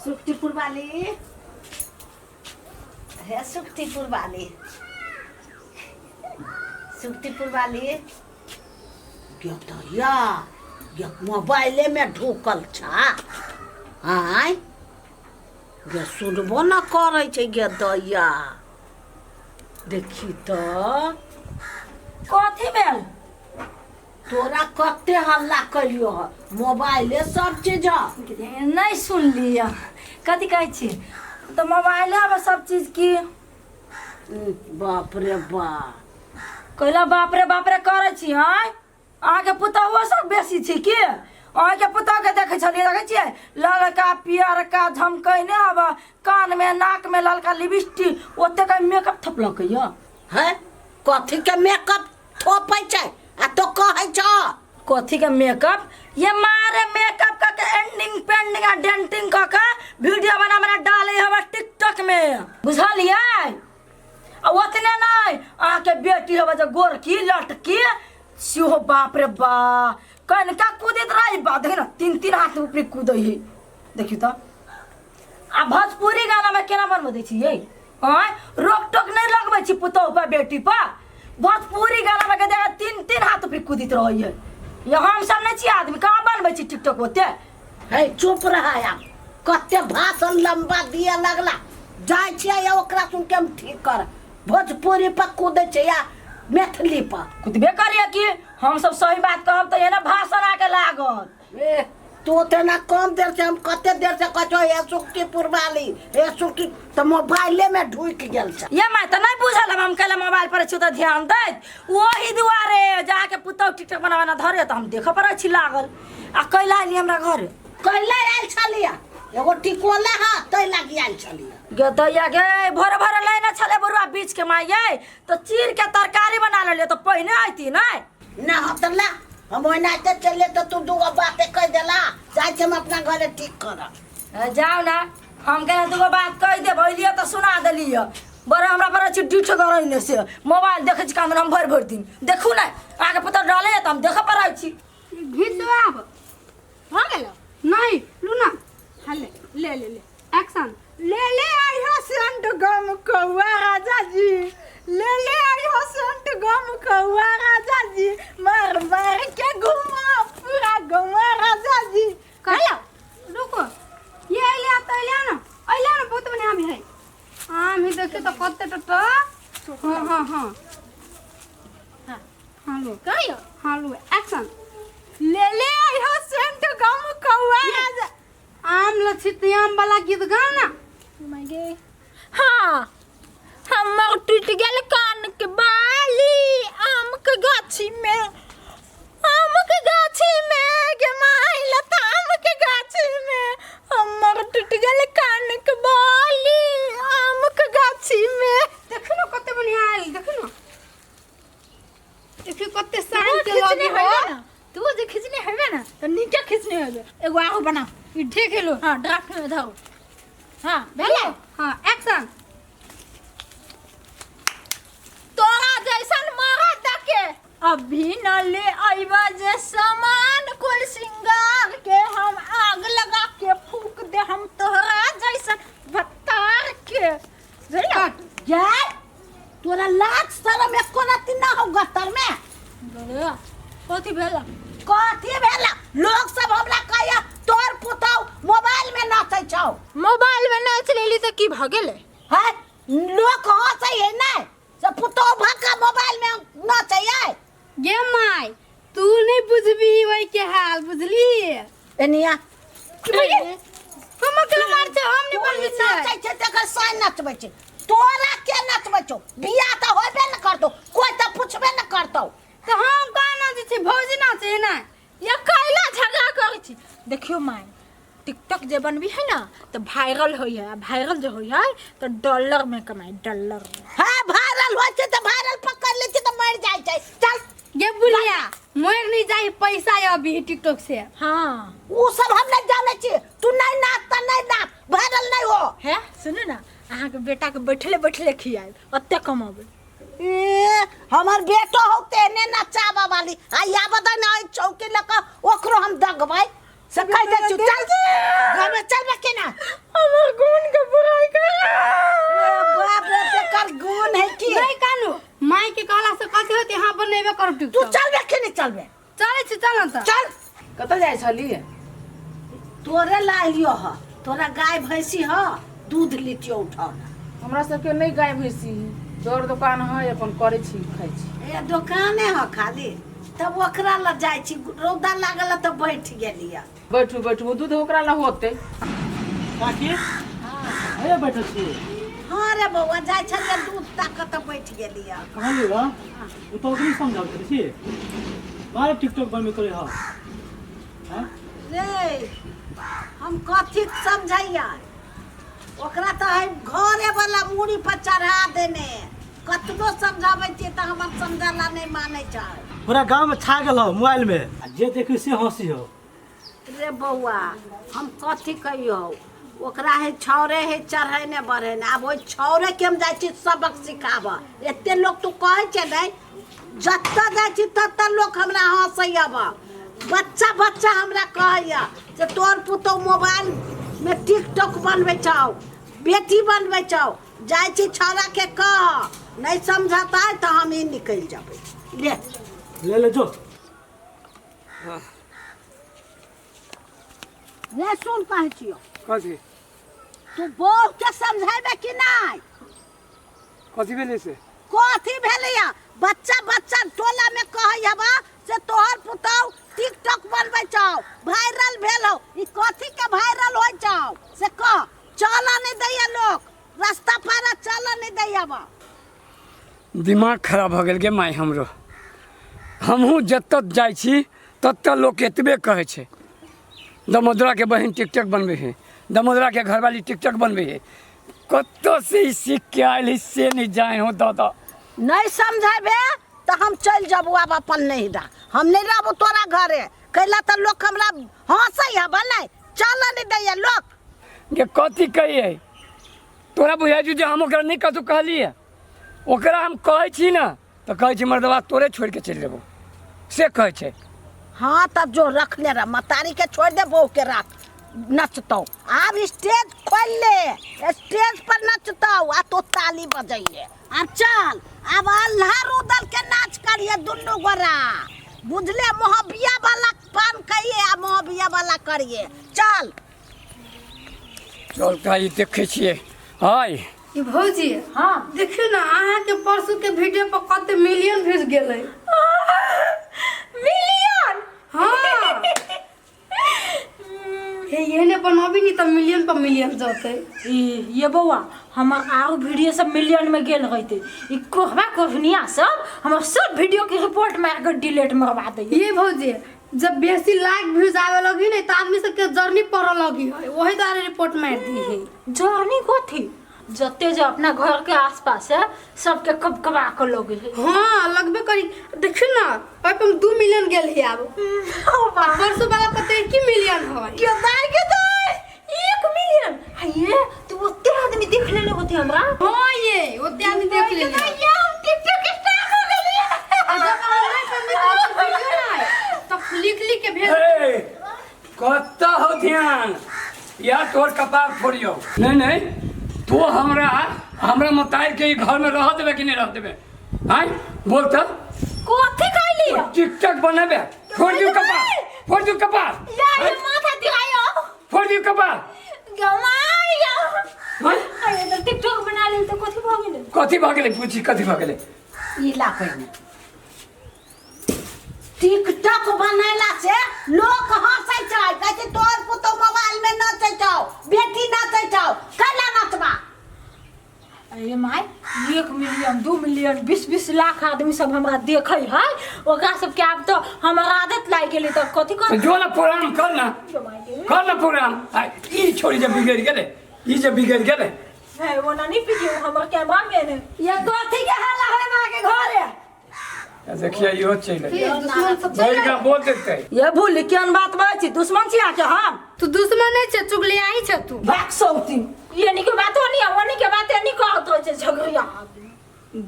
सुखटीपुर वाली, हे सुखटीपुर वाली, सुखटीपुर वाली गे दैया गे, मोबाइले में ढुकल छा। आय गे, सुनबो न करै छै गे दैया, देखी तऽ। कथी भेल? तोरा कते हल्ला कलियो ह, मोबाइले सब चीज ह। नहीं सुनलियै, कथी कहै छी? तऽ मोबाइले सब चीज की? बाप रे बाप। कैला बाप रे बाप रे करै छी? आँय, अहाँके पुतहुओ सब बेसी छी की? अहाँके पुतहुके देखै छलियै, देखै छियै ललका पियरका झमकैने हब, कानमे नाकमे ललका लिपस्टिक, ओतेक मेकअप थपलकै यऽ। है, कथी के मेकअप थोपै छै आ तो कहै छ? कथी के मेकअप ये? मारे मेकअप क के एंडिंग पेंडिंग आ डेंटिंग क के वीडियो बना बना डाले हवा टिकटॉक में, बुझलियै? आ ओतने नहि, अहाँके बेटी हवा जे गोरकी लटकी सेहो, बाप रे बा, कनका कूदैत रही बा, देखी ना, तीन तीन हाथ ऊपरी कूदै है, देखियौ तऽ। आ भोजपुरी गाना में केना बनबै दै छियै? आँय, रोक टोक नहि लगबै छी पुतोह पर बेटी पर? भोजपुरी गाना में के देखा तीन तीन हाथ ऊपरी कूदित रहै है। ये हम सब नहि छी आदमी, कहाँ बनबै छी टिकटॉक ओते? है, चुप रह। आब कते भाषण लंबा दिए लगला। जाइ छियै या ओकरा सुन के हम ठीक कर। भोजपुरी पर कूदै छै या मैथिली पर? कुदबे करिए कि हम सब सही बात कहब तऽ एना भाषण आके लागत। ए, तू तेना कम देर से, हम कते देर से कहै छौ हे सुखटीपुर वाली, हे सुखटी, तऽ मोबाइले में ढुकि गेल छै। ये माय, तऽ नहि बुझल हम कैला मोबाइल पर छी तऽ ध्यान दैत ओही दुआरे जाके पुतहु टिकटॉक बना बना धरे तऽ हम देखऽ पड़ै छी लागल। आ कैला एली हमरा घर? कैला आयल छलियै, एगो टिकोला ह तै लागी आयल छलियै। गे दैया गे, भोरे भोरे लेने छलै बरुआ बीच के माय यै, तऽ चीर के तरकारी बना लेलियै, तऽ पहिने अयती नहि? ना हो तऽ ला, हम ओनाहिते चलिए तऽ तू दूगो बाते कहि देला। जाइ छी हम अपना घरे ठीक करब। जाउ ने, हम केना दूगो बात कहि देब, अयलियै तऽ सुना देलियै। बड़ा हमरा बड़ा छी डिठ गरैने से मोबाइल देखै छी कान हम भरि भरि दिन। देखू ने, अहाँके पुतहु डले तऽ हम देखऽ पड़ै छी। घीच आब भऽ गेलो? नहीं, लू ना। हाँ, ले ले ले ले। एक्शन। ले ले आई हो सेंट गम कौआ राजा जी, ले ले आई हो सेंट गम कौआ राजा जी, मार मार के घुमा पूरा गौआ राजा जी। हेलो, रुको, ये अइले आ तो अइले ना, अइले ना, बहुत बढ़िया भी है आम ही, देखियो तो कते टटा। हाँ हाँ हाँ हाँ। हाँ, लो। कहियो। हाँ, लो, एक्शन। ले ले आई हो सेंट गम कौआ राजा। आम लक्षित आम वाला गीत गाओ ना। मगे हाँ, हमर टूट गेल कान के बाली आम के गाछी में, आम के गाछी में गे माई, लताम के गाछी में, हमर टूट गेल कान के बाली आम के गाछी में। देखो ना कते बढ़िया आयल, देखो ना, देखियो कते शान के खिचने लगे हेबे हो। ना, तू जे खिचने हेबे ना तऽ नीके खिचने हेबे। एगो आहो बना। ई ठीक हेलो। हाँ, ड्राफ्ट में धरो। हाँ, भेलै। हाँ, एक्शन। तोरा जैसन मरद के अभी न ले अइबा जे सामान कुल सिंगार के, हम आग लगा के फूक दे हम तोहरा जैसन भत्तार के। बुझलियै? जाय, तोरा लाज शरम एको रत्ती ना हो गतर में? बोले, कथी भेल? कथी भेला? लोग सब हमरा कहैया तोर पुतहु मोबाइल में नाचै छौ। मोबाइल में नाच लेली तऽ की भऽ गेलै? है, लोग हंसै है नै से पुतहु भक्का मोबाइल में नाचै है। गे माय, तू नहीं बुझबी ओहि के हाल, बुझली? एनिया। हम अकेला मार छै, हम नहीं बनबै छियै। नाचै छै तकर साइ नचबै छै, तोरा के नचबै छौ? बियाह तऽ होबे न करतौ, कोइ तऽ पुछबे न करतौ। तऽ हम कहाँ नाचै छी? भौजी नाचै है ना। या कैला झगड़ा करै छी? देखियौ माय, टिकटॉक जे बनबी है ना तऽ वायरल होइ है, आ वायरल जे होइ है तऽ डॉलर में कमाई, डॉलर में। हाँ, वायरल होइ छै तऽ वायरल पकड़ लै छै तऽ मरि जाइ छै। चल। गे बुढ़िया, मरि नहीं जाई, पैसा अभी टिकटॉक से। हाँ। उ सब हम नहीं जानै छी। तू नहीं नाच तऽ नहीं नाच, वायरल नहीं हो। है, सुनू ना, अहाँके बेटाके बैठले बैठले खियाएब, ओते कमाबै। ए, हमर बेटो हौ तेने नचाबऽ वाली। आ आबऽ दे ने चौकी लऽ कऽ, ओकरो हम दगबै से कहि दै छी। चल घरमे, चलबै कि ना? करू तू टिकटॉक। चलबे कि नहीं चलबे? चलै छी, चल न तऽ। चल। कतऽ जाइ छली? तोरे लालियो ह, तोरा गाय भैंसी ह, दूध लितियो उठौना। हमरा सबके नहि गाय भैंसी है, दौड़ दोकान है, अपन करै छी खाइ छी। ए दोकाने ह खाली, तब ओकरा लग जाइ छी, रौदा लागल ह तऽ बैठ गेलियै। बैठू बैठू, दूध ओकरा लग होतै। काकी अरे बैठल छी? हाँ रे बौआ, जाइ छलियै दूध ताकऽ तऽ बैठ गेलियै। कहलियै बा ओ तऽ ओकरे समझाबै छी, मारे टिकटॉक बनबे करे ह। हाँ? रे हम कथी समझैया, ओकरा तऽ है घरे वाला मूड़ी पर चढ़ा देने, कतबो समझाबै छियै तऽ हमर समझला नहि मानै छै। पूरा गाँव में छा गेल हो मोबाइल में, आ जे देखी से हंसी हो। रे बौआ हम कथी कहियौ, ओकरा है छौरे है चढ़ेने बढ़ेने, आब ओहि छौरे के हम जाइ छी सबक सिखाबऽ। एते लोक तू कहै छै नहि, जतऽ जाइ छी ततऽ लोक हमरा हँसैया, बच्चा बच्चा हमरा कहैया जे तोहर पुतहु मोबाइल में टिकटॉक बनबै छौ, बेटी बनबै छौ। जाइ छी छौड़ा के कह, नहि समझतै तऽ हम ही निकलि जेबै। ले ले ले जो। रे सुन, कहै छियौ। कथी? तू बहू के समझेबे कि नहि? कथी भेलै से? कथी भेलैया, बच्चा बच्चा टोला में कहै हबा से तोहर पुतहु टिकटॉक बनबै छौ, वायरल भेल हौ। ई कथी के वायरल होइ छौ से कह। चलऽ नहि दैया लोक, रास्ता पारा चलऽ नहि दैया बा। दिमाग खराब भऽ गेल गे माय हमरो। हमहूँ जतऽ जाइ छी ततऽ लोक एतबे कहै छै, दमोदराके बहिन टिकटॉक बनबै है, दमोदराके घरवाली टिकटॉक बनबै है। कतऽ से ई सीख के आयल है से नहि जाय हो दादा। नहीं समझेबे तऽ हम चलि जबू आब अपन नैहरा, हम नहि रहबू तोरा घरे। कैला तऽ लोक हमरा हंसै हबा, नहि चलऽ नहि दैया लोक। गे कथी कहियै, तोरा बुझाइ छौ जे हम ओकरा नहि कतहु कहलियै? ओकरा हम कहै छी ने तऽ कहै छै मर्दबा तोरे छोड़ि के चलि जेबौ, से कहै छै। हाँ तब जो रखने रह, मतारी के छोड़ दे, बहू के राख, नचतौ। आब स्टेज खोल ले, स्टेज पर नचतौ आ तो ताली बजैये। आब चल, आब अल्हा रुदल के नाच करिए दुनू गोरा, बुझले? मोहबिया वाला पान कहिए आ मोहबिया वाला करिए। चल चल तऽ ई देखै छियै हाय। ई भौजी। हाँ। देखियौ ने अहाँके परसू के वीडियो पर कते मिलियन व्यूज गेलै। मिलियन? हाँ हे, एहने बनाबी नी तऽ मिलियन पर मिलियन जतै। ई ये बौआ, हमर आरो वीडियो सब मिलियन में गेल रहते, ई कोहबा कोहनिया सब हमर सब वीडियो के रिपोर्ट मार के डिलीट मरवा दैया। ये भौजी, जब बेसी लाइक व्यूज आवे लगी ने तऽ आदमी सबके जर्नी पड़ऽ लगी है, वही द्वारे रिपोर्ट मार दी है। जर्नी कथी, जते जो अपना घर के आसपास है सबके कबकबा के लगे है। हाँ लगबे करी, देखियौ ने ओहि पर 2 मिलियन गेल है आब, आ परसू वाला पर तऽ 1 मिलियन है। के दाई के दाई 1 मिलियन? हाँ ये तो ओते आदमी देख लेले होते हमरा। हाँ ये ओते आदमी देख लेले। ये हम टिकटॉक स्टार हो गेलिए। आ जब अहाँ नहि बनबैत रहै वीडियो ने तऽ लिख लिख के भेज। ए, कतऽ हो ध्यान या तोहर कपार फोड़ियौ। नहीं नहीं, तू हमरा हमरा मतार के ई घर में रह देबे कि नहीं रह देबे? आय बोल तऽ। कथी कहली? टिकटॉक बनेबे, फोड़ दियौ कपार, फोड़ दियौ कपार। या ये माथा दिखायो। फोड़ दियौ कपार। गमाय गयो। आँय? अरे तो टिकटॉक बना लेल तऽ कथी भऽ गेलै? कथी भऽ गेलै पूछी, कथी भऽ गेलै? ई ला पहिने टिकटॉक बनेला से लोक हंसै छै, कहै छै तोहर पुतहु मोबाइल में नचै छौ, बेटी नचै छौ, कैला नचबा? अरे my, 1 million 2 million 20-20 lakh आदमी सब हमरा देखै है, ओकरा सबके आब तऽ हमर आदत लागि गेलै तऽ कथी कर। जो ना प्रोग्राम कर ना, कर ना प्रोग्राम। आ ई छोड़ी जे बिगड़ गेलै, ई जे बिगड़ गेलै। है वो ना नहीं पीजिए हमर कैमरा मैन है। ये कथी के हल्ला है माँ के घरे? देखिए इहो चलि ये दुश्मन सब भरि गाँव बोल देतै। ये भूल केहन बात बाजै छी, दुश्मन छी अहाँके हम? तू दुश्मन नहीं छे, चुगलियाही छे तू। भाग सौती। ये नहीं के बात होनी है, वो नहीं के बात नहीं कहत हो छे झगड़िया।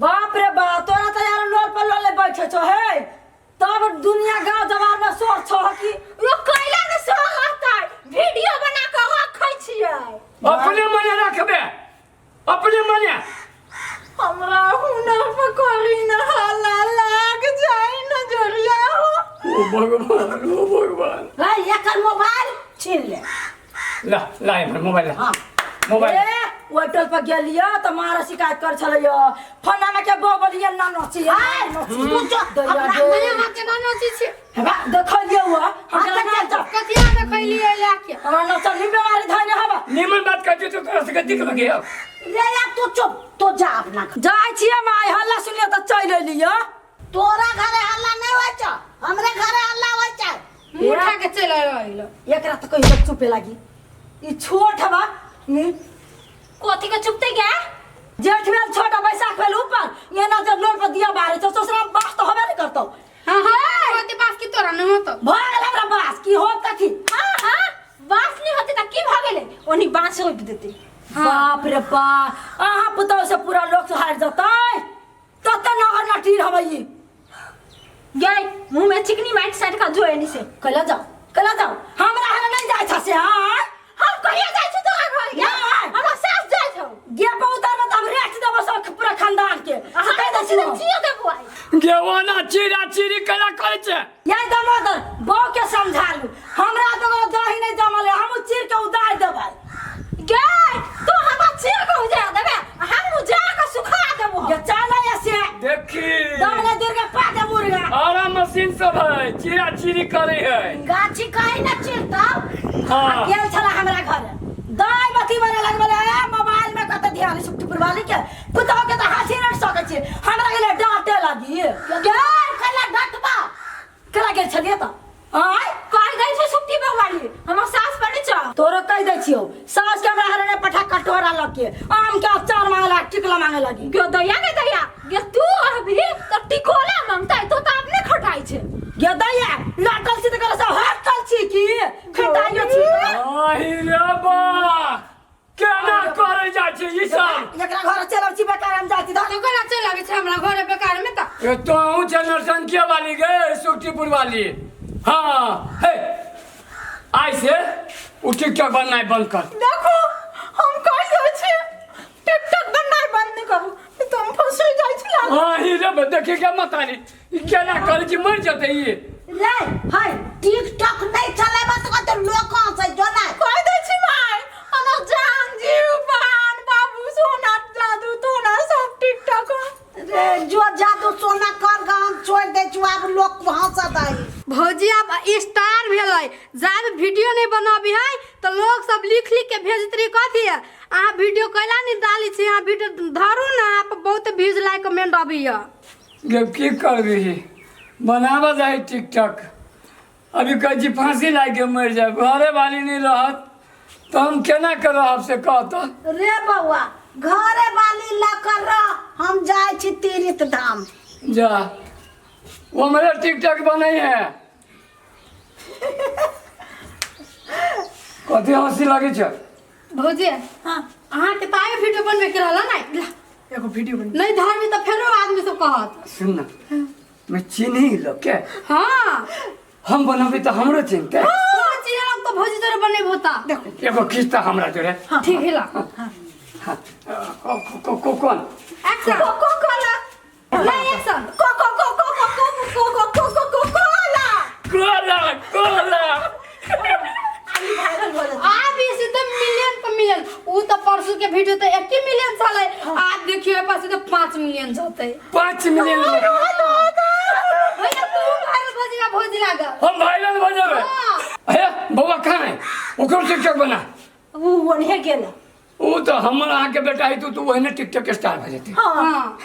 बाप रे बाप, तोरा तो यार लोल पर लोले बैठे छो हे, तब दुनिया गांव जवार में शोर छो कि यो कैला ने शोर रहतै, वीडियो बना के रखै छियै। अपने मने रखबे, अपने मने। हमरा हुनर पर करी न हल्ला लाग जाय न। ओ भगवान, ओ भगवान। है एकर मोबाइल छीन ले। ला ला एम्हर मोबाइल ला। हाँ। मोबाइल। ए होटल पर गेलियै तऽ मारा शिकायत कर छलैया फलाना के बो बोलिए ना नची हाय, तू जो दैया अपना गे। अहाँ केना नची छी? हेबा देखलियै हुआ हमरा ना जा। कथिया देखलियै लए के? हमरा नचल नहीं बीमारी धने हवा। निमन बात कहै छी तऽ तोरा सबके दिक लगे अब। रे यार तू चुप, तो जा अपना घर। जाइ छियै माय, हल्ला सुनियै तऽ चलि एलियै। तोरा घरे हल्ला नहीं होइ छौ, हमरे घरे हल्ला होइ छै। मुँह उठा के चलि अयलौ। एकरा तऽ कहियो चुपे लागी, ई छोट हवा नी। कथी के चुपते गया? जेठ भेल छोट, बैसाख भेल ऊपर, एना जब लोल पर दिया बारे छौ ससुरा बास तऽ होबे नहि करतौ। हाँ हाँ, होते बास की तोरा नहीं होतो। भऽ गेल हमरा बास की होत कथी? हाँ हाँ, बांस नहीं होते त की भऽ गेलै, ओनी बांस रोपि देते। बाप रे बाप, अहाँ पुतहु से पूरा लोक हारि जतै, तते नगर नटीर हबै ई। गई मुंह में चिकनी माटि साइड का जो एनी से। कैला जाओ, कैला जाओ, हमरा हरे नहीं जाइ छ से। हाँ हम कहिया जाइ छी तोरा घर गे? नहि। हमरा सास जाइ छौ। गे बहुत में तब रेट देबो सब पूरा खानदान के। अहाँ कहि दै छी। चियो देबो आइ। गे ओना चीरा चीरी केना करै छै? ये दामोदर बहू के समझालू, हमरा तो दही नहीं जमल है, हम चीर के उतार देबै। गे तो हमरा चीर के उजार देबे, हम उजार के सुखा देबो। ये चल ऐसे देखी दम ले दुर्गा पा दे मुर्गा। आरा मशीन सब है, चीरा चीरी करे है। गाछी कहीं न चिरतौ। हाँ। गेल छला हमरा घर दाइ बत्ती बने लगबे, ए मोबाइल में कत ध्यान सुट्टी वाली के पुतहु के त हाथी रट सकै छी, हमरा गेले डांटे लागी। गे कला डटबा। केला गेल छलियै त आय कह गई छै सुट्टी बवाली, हमर सास पर नहीं छ। तोरो कहि दै छियौ सास के हमरा हरने पठा कटोरा लग के आम के अचार मांगे लाग, टिकला मांगे लागी। गे दैया गे दैया गे, तू अभी त टिकोला मांगतै तो त अपने खटाई छै। गे दैया लटल छी त कहल से हटल छी की खटाइयो छी। आहि रे बा, केना करे जाइ छै ई सब? एकरा घर चलब छी बेकार हम जाति तो केना चलि आबै छै हमरा घरे बेकार में त? ए तो अहूँ छै नरसंखिया वाली गे, सुखटीपुर वाली। हाँ हे, आइ से उ टिकटॉक बननाइ बंद कर। देखो हम कहि दै छी टिकटॉक बननाइ बंद नहीं करू, तो हम फंसि जाइ छी। आहि रे बा, देखी के मतारी ई केना करै छी, मरि जेतै ई। रे हाय टिकटॉक नहीं चलेबा त कते लोक हंसै जो ना। कहि दै छी माय, हमर जान जीव प्राण बाबू सोना जादू तोना सब टिकटॉक। रे जो जादू सोना कर गा, हम छोड़ दै छु, आब लोक हंसत है। भौजी आब स्टार भेलै, जाब वीडियो नहीं बनाबी है तो लोग सब लिख लिख के भेजत रही कथी है अहाँ वीडियो कैला नहीं डाली छी, अहाँ वीडियो धरू ना, आप बहुत व्यूज लाइक कमेंट अबैया। गे की करबी, बनाबऽ जाइ टिकटॉक, अभी कहै छी फांसी लागि के मरि जायब, घरे वाली नहीं रहत तऽ हम केना के रहब से कह तऽ। रे बौआ घरे वाली लऽ कर रह, हम जाइ छी तीर्थ धाम। जा वो हमारे टिकटॉक बनै है। कथी हंसी लगै छै? भौजी हाँ अहाँ के तऽ आइ वीडियो बनबे के रहल ना, एगो वीडियो बन नहीं धरबी तऽ फेरो आदमी सब कहत। सुन ना, मैं चिन्ही लोग के। हाँ हम बनबी तऽ हमरो चिन्हते। तोरा चिन्हलक तऽ भौजी तोरे बनेबो तऽ। देखो एगो किस्ता हमरा जोड़े। ठीक है ला। हाँ, को कौन? एक्शन। Coco cola. नहीं action. Coco coco coco coco coco cola. Cola cola. आब ई सीधे मिलियन पर मिलियन, ऊ तऽ परसू के वीडियो तऽ 1 मिलियन छलै, आब देखियो एहि पर सीधे 5 मिलियन जतै। 5 मिलियन। भैया तू वायरल भऽ जेबा भौजी लागल। हम वायरल भऽ जेबै। हाँ। हे बौआ कहाँ है? ओकरो टिकटॉक बना। ऊ ओन्हे गेल। ऊ तऽ हमर अहाँके बेटा है, तू ओहने टिकटॉक स्टार भऽ जेतै। हाँ।